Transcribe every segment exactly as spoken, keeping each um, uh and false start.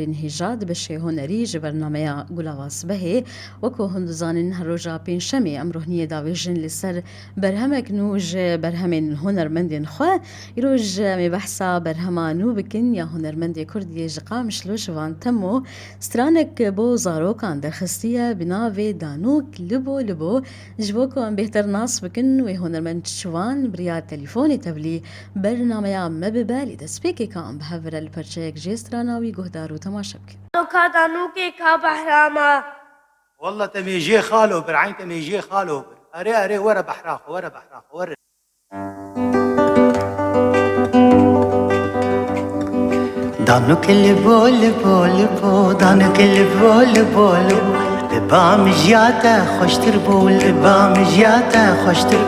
Hêja di beşê hunerî ji bernameya Gulava Sibehê. Wek ku hûn dizanin, her roja pêncşemê em rohniyê davêjin li ser berhemek nû ji berhemên hunermendên xwe. Îroj em ê behsa berhema nû bikin ya hunermendê Kurd yê ji Qamişlo Şivan Temo. Stranek bo zarokan derxistiye bi navê Danûk Libo Libo. Ji bo ku em bêhtir nas bikin wê hunermend Şivan bi riya telîfonê tevlî bernameya Me Bibe lê destpêkê ka em bi hev re li perçeyek jê strana wî guhdar û temaşe bikin. Ka danûkê ka behrama. Walla te mêjiyê xalo bir, eyn te mêjiyê xalo bir. Erê, erê, were behra xwe, were behra xwe, were. Danûk li bo, li bo, li bo, danûk li bo, li bo, li bo. Li ba min jiya te xweştir bû, li ba min jiya te xweştir.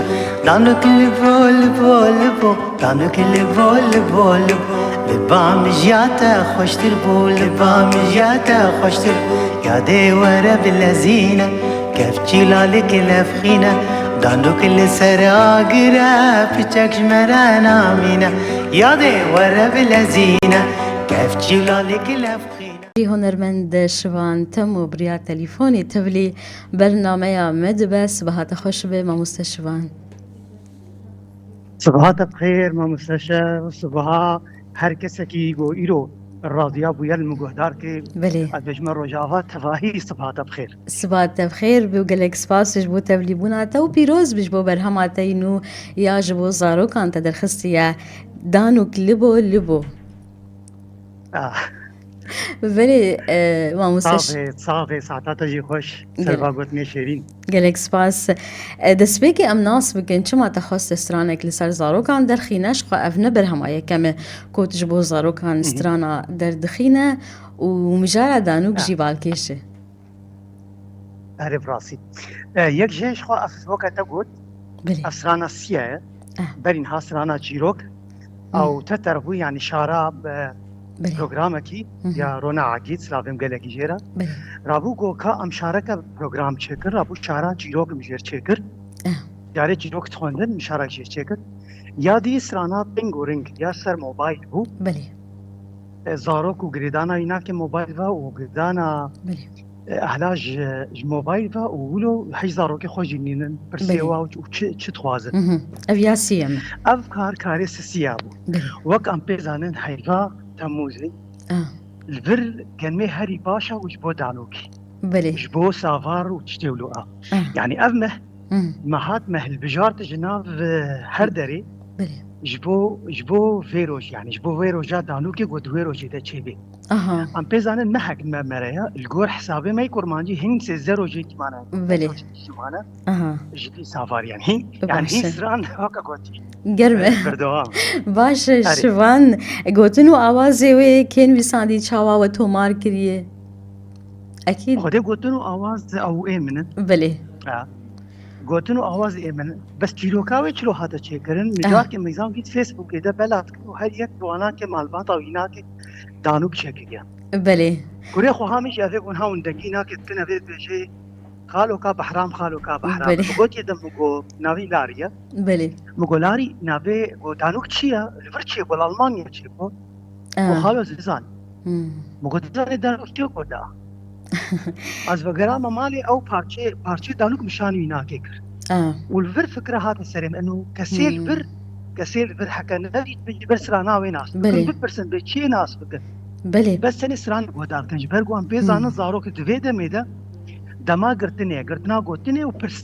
Danûk li bo, li bo, li bo, danûk li bo, li bo, li bo. Li ba min jiya te xweştir bû, li ba min jiya te xweştir. Yadê were bilezîne, kevçî lalik levxîne. Danûk li ser agire, piçek ji me re namîne. Yadê were bilezîne, kevçî lalik levxîne. Jî hunermend Şivan Temo bi riya telîfonê tevlî bernameya Me Dibe. Sibaha te xweş be, mamoste Şivan. Sibaha te bi xêr, mamoste Şev. Sibaha her kesekî ku îro radyoya bûye li min guhdar kir. Belê. Ez bêjime Rojava tevahî sibaha te bi xêr. Sibaha te bi xêr be û gelek spas ji bo tevlîbûna te û pîroz be ji bo berhema te yî nû ya ji bo zarokan te derxistiye. Danûk Libo Libo. Ah. Belê, e, mamoste Ş- Savê, savê, saeta te jî xweş. Gelek. Serva gotinê şêrîn. Gelek spas. E, destpêkê em nas bikin, çima te xwest stranek li ser zarokan derxîne, ji xwe ev ne berhema yekem e ku tu ji bo zarokan Hı hı. strana derdixîne û mijara Danûk Ah. jî balkêş e. Erê, bi rastî. E, yek jê ji xwe ev weke te got, Belê. ev strana siya ye. Ah. Berî niha strana çîrok. Hmm. Ew te terbû, yanî şara, e, Belê. programekî Hı hı. ya Rona Agît, silavêm gelekî jê re. Belê. Rabû go ka em şareke program çêkir, rabû şara çîrok min jêr çêkir. Ah. Carê çîrok dixwendin, min şarek jêr çêkir. Ya dî strana Ting û Ring ya ser mobayl bû. Belê. E, zarok û girêdana wî nake mobayl ve û girêdana, Belê. e, ehla ji, ji mobayl ve û wilo hej zarokê xwe jî nînin. Pirsê Belê. wa û çi, çi dixwazin. Hı hı. Ev ya siyem e. Ev kar karê sisiya bû. Belê. Wek em pê zanin heyva Temûzê Ah. li vir genmê herî baş e û ji bo danokî. Belê. Ji bo savar û tiştê wilo a. Ah. Yanî ev meh Hmm. Me hat me hilbijart ji nav, e, her derê. Belê. Ji bo, ji bo vê rojê, yanî ji bo vê roja danûkê ku di wê rojê de çêbê. Aha. Em pê zanin mehek me mere ya, li gor hesabê me yê kurmancî hîn sêzdeh rojê kî mane. Belê. Rojê kî mane. Aha. Ji dî savar yanî. Hîn, yanî Baş hîn e. Siran weke gotî. Germ e. E, berdewam. Baş e, Erê. Şivan, gotin û awazê wê kê nivîsandî, çawa we tomar kiriye? Ekîd. Xwedê gotin û awaz ew ê min in. Belê. Ha. Gotin û awaz ê min. Bes çîroka wê çilo hate çêkirin? Min Ah. carkê meyzan dît Facebookê de bela dikin û her yek bi wanakê malbata wî nake danûk çêkiriye. Belê. Kurê xwe ha min jî evê gon ha windekî nake dikin evê dibêje, "Xaloka Behram, xaloka Behram." Belê. Min gotiye de min go, "Navî Larî ye." Belê. Min go, "Larî, navê go danûk çi ye? Li vir çê go, li Almanya çê go." Ah. Go, "Xalo, ez nizan." Hmm. Min got, "Zanê danûk çi ye go da?" Ez vegerama malê, ew parçê, parçê danûk min şanî wî nake kir. Ah. Û li vir fikre hate serê min. Eno kesê li Hmm. vir, kesê li vir heke nedît min ji ber strana wê nas bikin. Belê. Bipirsin bê çiyê nas bikin. Belê. Bes tenê stran guhdar dikin. Ji ber ku em pê Hmm. zanin zarok di vê demê de dema girtinê, girtina gotinê û pirs.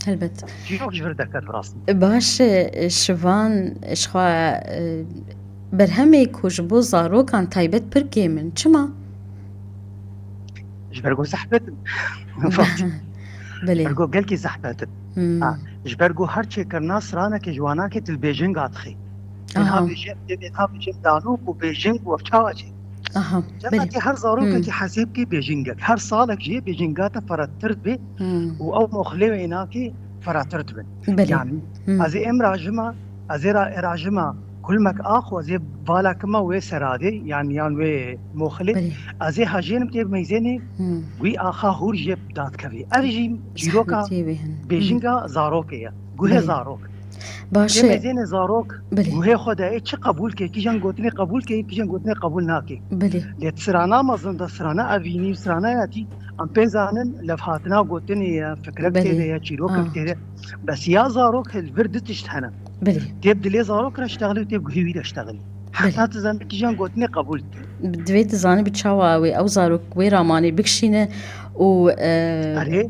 Helbet. Çîrok ji vir derket bi rastî. Baş e, Şivan, ji xwe, e, berhemê ku ji bo zarokan taybet pir kêm in. Çima? Ji ber ku zehmet in. Belê. Ji ber ku gelkî zehmet in. Hmm. Ha, ji ber ku her çêkirina stranekê ji wanakê tu li bêjinga dixî. Aha. Niha bêjin, dê niha bêjin danûk û bêjing û ev çawa çê? Aha, Cema belê. Ki her zarokekî Hmm. hesêb kê bêjingek. Her salek jê bêjinga te ferehtir dibê Hmm. û ew moxlê wê nakê ferehtir dibin. Belê. Yani, Hmm. ez ê em rajima, ez ê ra-, rajima kulmek ax û ez ê vala kima wê seradê, yani yan wê moxlê. Belê. Ez ê hejênim tê meyzênê Hmm. wî axa hûr jê dadkevê. Ev jî çîroka Zehmetê wê hin. Hmm. bêjinga zarokê ye. Guhê Belê. zarok. Baş e. Yê mezênê zarok guhê xwe de ê çi qebûl ke, kîjan gotinê qebûl ke, kîjan gotinê qebûl nake. Belê. Lê strana mezin de, strana evînî, strana yatî, em pê zanin levhatina gotinê ye, fikrek tê de ye, çîrokek tê de. Bes ya zarok li vir du tişt hene. Belê. Tê bi dilê zarok re ştexilî û tê bi guhê wî re ştexilî. Belê. Heta tu zanî kîjan gotinê qebûl dike. Divê tu zanî bi çawa wê ew zarok wê ramanê bikişîne û, e, Erê.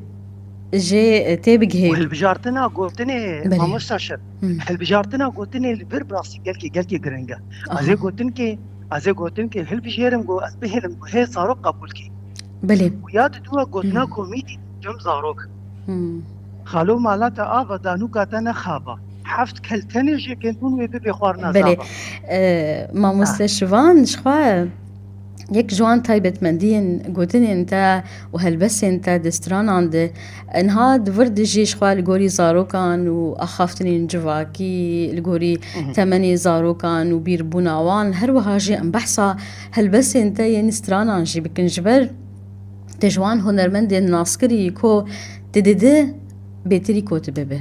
jê, e, tê bigihê. Û hilbijartina gotinê, Belê. mamosta Şer. Hmm. Hilbijartina gotinê li vir bi rastî gelkî, gelkî giring e. Aha. Ez ê gotin ke, ez ê gotin ke hilbijêrim ku ez bihêlim ku hê zarok qebûl kî. Belê. Û ya diduwa gotina Hmm. komîdî cem zarok. Hmm. Xalo mala te ava, danûka te nexaba. Heft kel tenê jê kêndûn wê bibe xwarina Belê. zava. E, mamoste Ah. Şivan, ji xwe yek ji wan taybetmendiyên gotinên te û helbestên te di stranan de, niha di vir de jî ji xwe li gorî zarokan û axaftinên civakî, li gorî Mhm. temenê zarokan û bîrbûna wan, her wiha jî em behsa helbestên te yên stranan jî bikin. Ji ber te ji wan hunermendên naskirî ku tu didi bêtirî ku tu bibe.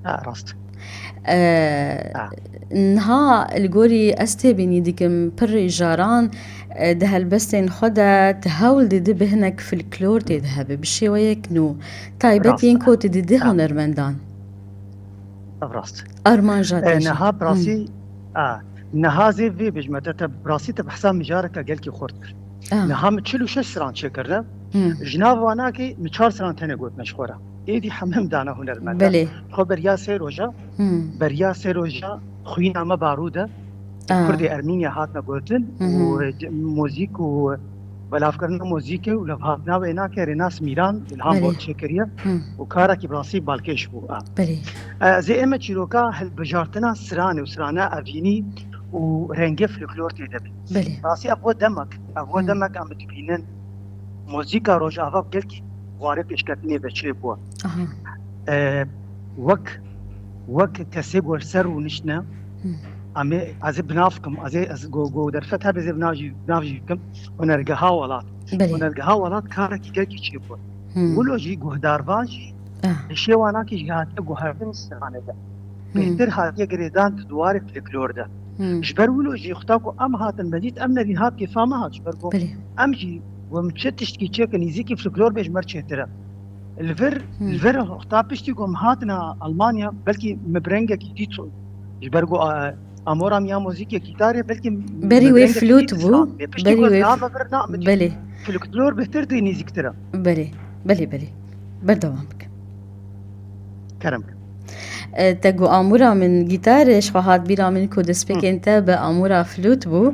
Ha, rast. E, Ha. niha li gorî ez têbînî dikim, pir jaran, e, di helbestên xwe de tu hewl didi bi hinek folklor tê de hebe, bi şêweyek nû. Taybet Rast. yên ku tu didi Ha. hunermendan. Ev rast. Armanja E, te jî. niha bi rastî, Hmm. a, niha zê vê bêjme te, te bi rastî te behsa mijareke gelkî xurt kir. Ah. Niha min çil û şeş stran çêkirine. Hmm. Ji nav wanakê min çar stran tenê gotine ji xwe re. Êdî hemim dana hunermenda. Belê. Xwe beriya sê roja, Hmm. beriya sê roja xwîna me barû de. Ah. Kurdê Ermîniya hatine gotin û Mhm. c-, muzîk û belavkirina muzîkê û levhatina wênakê Rênas Mîran, Îlham Belê. Bor çêkiriye Hmm. û karekî bi rastî balkêş bû. Ah. Belê. E, zê ême çîroka hilbijartina stranê û strana evînî û rengê folklor tê de be. Belê. Rastî ev we demek, ev we Hmm. demek em dibînin. Muzîka Rojava gelkî warê pêşketinê ve çêbû. Aha. E, wek, wek kesê ku li ser rûniştine, Hmm. em ê, ez ê bi nav kim, ez ê, ez go, go derfet hebe ez ê bi nav jî, bi nav jî bikim, Hunergeha Welat. Belê. Hunergeha Welat karekî gelkî çêbû. Hmm. Wilo jî guhdarvan jî Ah. Hişê wana kî jî hatiye guhertin stranê de. Hmm. Bêhtir hatiye girêdan di duwarê folklor de. Hmm. Ji ber wilo jî xweta ku em hatin me dît, em nevîn hat kêfa me hat, ji ber ku Belê. em jî ku em çi tiştkî çêkin nîzîkî folklor bê ji me re çêtir e. Li vir, Hmm. li vir xweta piştî ku em hatine Almanya, belkî me bi rengekî dît, ji ber ku, e, Amora min ya muzîkê gîtarê, belkî Berî wê rengekî flût dî bû. Dîsan. Lê piştî Berî ku wê dama vir na, min Belê. Folklor bêhtir dê nêzîktir e. Belê, belê, belê. Berdewam bike. Kerem ke. E, te got amûra min gîtar e, ji xwe hat bîra min ku destpêkên Hı. te bi amûra flût bû.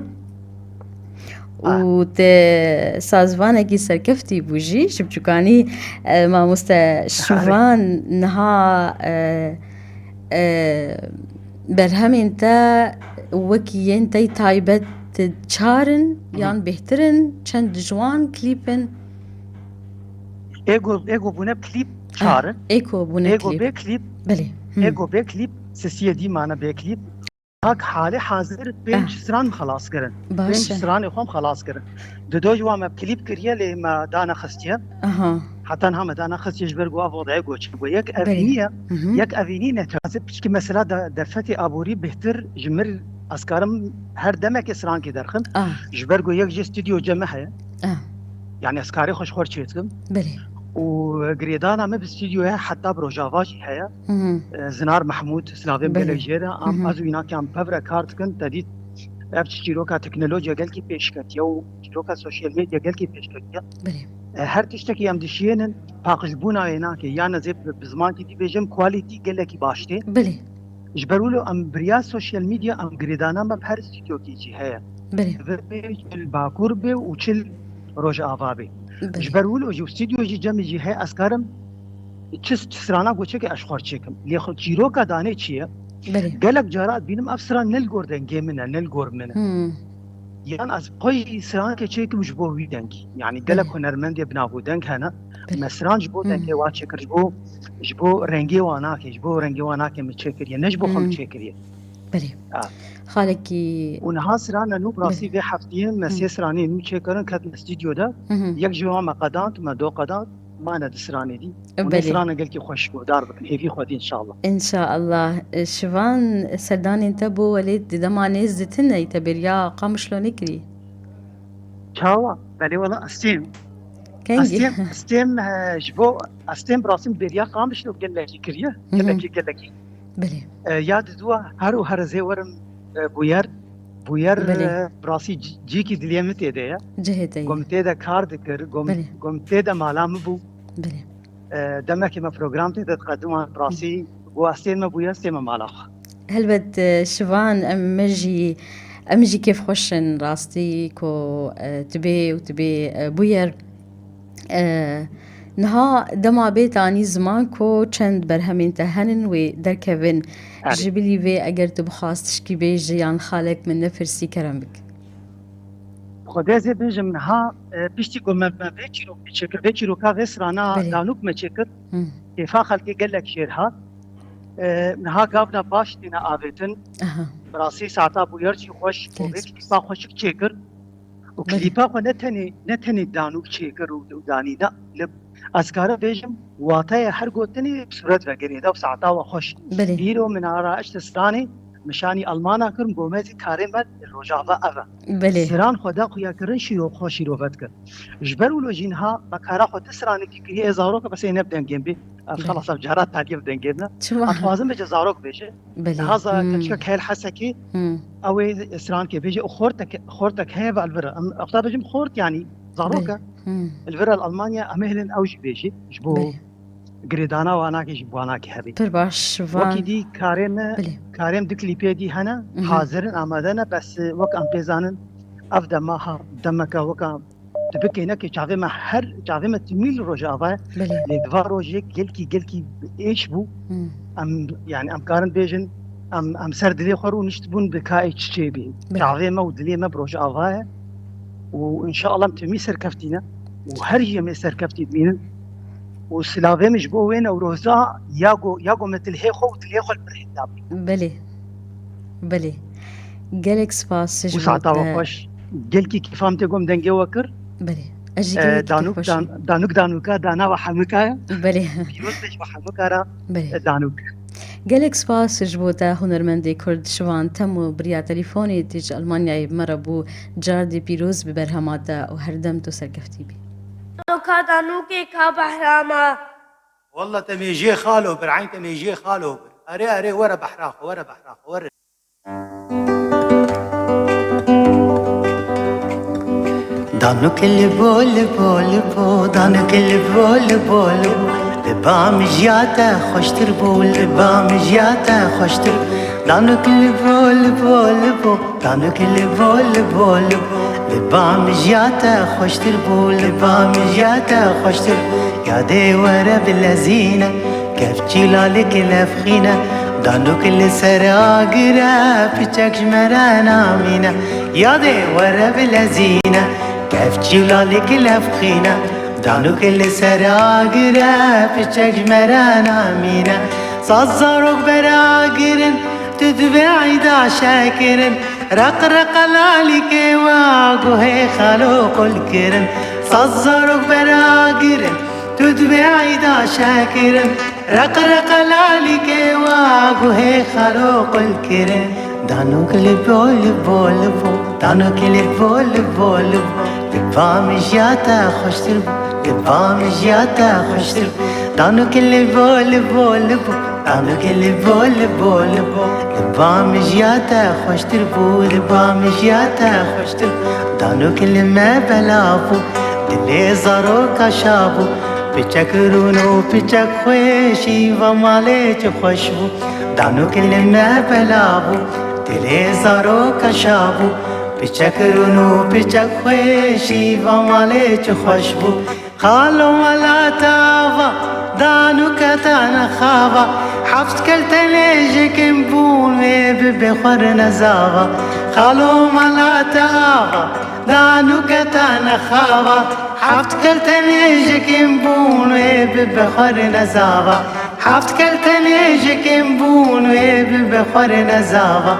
Ah. Û te sazvanekî serkeftî bû jî, ji biçûkanî, e, mamoste Şivan niha, e, e, berhemên te wekî yên te yî taybet çar in Hı hı. yan bêhtir in? Çend ji wan klîp in? Ê ku, ê ku bûne klîp Ah, çar in. ê ku bûne Ê ku klîp. bê klîp. Belê. Ê Hmm. ku bê klîp, sisiyê dî mane bê klîp. Hak halê hazir pênc Ah. stran xelas kirin. Baş Pênc e. stranê xwe xelas kirin. Di do ji wan me klîp kiriye lê me dane xistiye. Aha. Heta niha me dane xistiye ji ber ku ev odaya goçe bû. Yek Belê. evînî ye, Hı hı. yek evînî ne. Ez piçkî mesela de, derfetê aborî bêhtir ji mir ez karim her demekê strankê derxim. Ah. Ji ber ku yek jê stûdyo cem me heye. Ah. Yani ez karê xwe ji xwe çêdikim. Belê. Û girêdana me bi stûdyoya heta bi Rojava jî heye. Hı hı. E, Zinar Mehmûd, slavê Belê. gelek jê re, em Hı hı. ez û îna ke em pev re kar dikin, te dît ev çîroka teknolojiya gelkî pêş ketiye û çîroka sosyal medya gelkî pêş ketiye. Belê. E, her tiştekî em dişiyênin, paqijbûna wê nake, yan ez ê bi, bi zimankî dî bêjim, quality gelekî baş tê. Belê. Ji ber wilo em bi riya sosyal medya em girêdana me bi her stûdyokî jî heye. Belê. Divê çil Bakur be û çil Rojava be. Belê. Ji ber wilo jî stûdyo jî cem jî heye, ez karim çi, çi strana goçekê ez xwe çêkim. Lê xwe çîroka danê çi ye? Belê. Gelek cara dibînim ev stran ne li gor dengê min e, ne li gor min e. Hmm. Yan ez xwe jî stranekê çêkim ji bo wî dengî. Yani gelek Belê. hunermendê bi nav û deng hene. Belê. Me stran ji bo Hmm. dengê wan çêkir, ji bo, ji bo rengê wan nake, ji bo rengê wan nake min çêkiriye, ne ji bo xwe min Hmm. çêkiriye. Belê. Ha. Xalekî Û niha strana nû bi rastî Belê. vê heftiyê me Hı. sê stranê nû çêkirin, ketine stûdyo de. Hı hı. Yek ji wan me qedand, me do qedand. mane di stranê dî. Û nê Belê. Strana gelkî xweş guhdar bikin. Hêvî xwedî inşallah. Înşallah. E, Şivan, serdanên te bo welêt di dema nêz ditin ey te bêriya Qamişlo nekirî? Çawa? Belê wela ez têm. Kengî? Ez têm, ez têm, e, ji bo ez têm bi rastî bêriya Qamişlo gelekî kiriye. Hı hı. Gelekî, gelekî. Belê. E, ya diduwa her û her ez ê werim, e, bûyer. Bûyer, Belê. E, bi rastî cî-, cîkî dilê min tê de ye. Cihê te ye. Gom tê de kar dikir, gom, Belê. Gom tê de mala min bû. Belê. E, demekê me program tê de diqediman, bi rastî, Hı. Û ez têm me bûyer, ez têm me mala xwe. Helbet, e, Şivan, em, me jî, em jî kêfxweş in rastî ku, e, tu bê û tu bê, e, bûyer. E, niha dema bê te anî ziman ku çend berhemên te henin wê derkevin. Erê. Ji bilî vê eger tu bixwaz tişkî bêjî yan xalek min nepirsî kerem bik. Xwedê ez ê bêjim niha, e, piştî ku me, me vê çîrokê çêkir, vê çîroka vê strana Belê. Danûk me çêkir, Hı. Kêfa xelkê gelek jêr hat. E, niha gavna baş têne avêtin. Aha. Bi rastî saeta bûyer jî xweş, Gelek vê spas. Klîpa xweşik çêkir. Û Belê. Klîpa xwe ne tenê, ne tenê Danûk çêkir û, û danî, ne, li, ez karim bêjim, wataya her gotinê bi sûret vegirê de û saeta we xweş. Belê. Îro min ara eşte stranê, min şanî Almana kirim, gomezî karê me li Rojava ev e. Belê. Stran xwe da xuya kirin, şîro xwe şîrove dikir. Ji ber wilo jî niha me kara xwe di stranekî kiriye, ê zarok e, bes ê ne bi dengên bê. Ev Belê. Xelas, ev cara taliye bi dengên ne. Çima? Ez dixwazim bêje zarok bêje. Belê. Niha za Hmm. keçikek heye li Hesekê, Hmm. ew ê strankê bêje û xortek, xortek heye ve li vir e. Em, ez dixwazim bêjim xort, yanî zarok e. Belê. Hmm. Li vir e li Almanya, em ê hilin ew jî bêje. Ji bo Belê. Girêdana wanakê jî bi wanakê hebe. Pir baş, Şivan. Wekî dî karê me, Belê. Karê me di klîpê dî hene, Mhm. Hazir in, amade ne, bes, e, wek em pê zanin, ev dema ha, demeke weka Dibikê nekê çavê me her, çavê me timî li Rojava ye. Belê. Lê di va rojê gelkî, gelkî êş bû. Hmm. Em, yani em karin bêjin, em, em ser dilê xwe rûniştibûn bi ka ê çi çêbî. Belê. Çavê me û dilê me bi Rojava ye. Û înşallah em timî serkeftî ne. Û her jî em ê serkeftî bimînin. Û silavê min ji bo wê Newroza ya go, ya go me dilhê xwe û dilê xwe li vir hêla bî. Belê. Belê. Gelek spas ji bo te. Û saeta we xweş. Gelkî kêfa min tê ku min dengê we kir. Belê. Ez jî Ee, gelekî Danûk, kêfxweş dan-, im. Danûk, Danûka, dana we hemika ye. Belê. Pîroz be ji we hemika re, Belê. Ee, Danûk. Gelek spas ji bo te hunermendê Kurd Şivan Temo bi riya telefonê tê ji Almanyayê bi me re bû. Cardê pîroz bi berhema te û her dem tu serkeftî bî. Danûka, Danûkê ka behra me. Walla te mêjiyê xalo bir, eyn te mêjiyê xalo bir. Erê, erê, were behra xwe, were behra xwe, were. Danûk li bo, li bo, li bo, danûk li bo, li bo, li bo. Li ba min jiya te xweştir bû, li ba min jiya te xweştir. Danûk li bo, li bo, li bo, danûk li bo, li bo, li bo. Li ba min jiya te xweştir bû, li ba min jiya te xweştir. Yadê were bilezîne, kevçî lalik levxîne. Danûk li ser agire, piçek ji me re namîne. Yadê were bilezîne, kevçî û lalik levxîne. Danûk li ser agire, piçek ji me re namîne. Saz zarok beragirin, tu divê eyda şekirin. Req req lalikê we guhê xalo qul kirin. Saz zarok beragirin, tu divê eyda şekirin. Req req lalikê we guhê xalo qul kirin. Danûk li bo, li bo, li bo, danûk li bo, li bo, li bo. Li ba min jiya te xweştir bû, li ba min jiya te xweştir bû. Danûk li bo, li bo, li bo, danûk li bo, li bo, li bo. Li ba min jiya te xweştir bû, li ba min jiya te xweştir bû. Danûk li me bela bû, dilê zaroka şa bû. Piçek rûn û piçek xweşî, va malê çi xweş bû. Danûk li me bela bû, dilê zaroka şa bû. Piçek rûn û piçek xweşî, va malê çi xweş bû. Xalo mala te ava, danûka te nexava. Heft kel tenê ji kim bûn wê bibe xwe re nezava. Xalo mala te ava, danûka te nexava. Heft kel tenê ji kim bûn wê bibe xwe re nezava. Heft kel tenê ji kim bûn wê bibe xwe re nezava.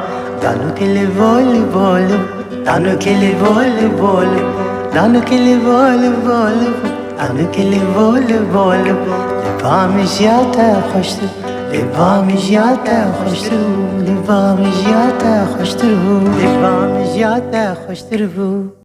Danûk li bo, li bo, li bo. Danûk li bo, li bo, li bo. Danûk li bo, li bo, li bo. Anik li bo, li bo, li bo, li ba min jiya te xweştir bû, li ba min jiya te xweştir bû, li ba min jiya te xweştir bû, li ba min jiya te xweştir bû.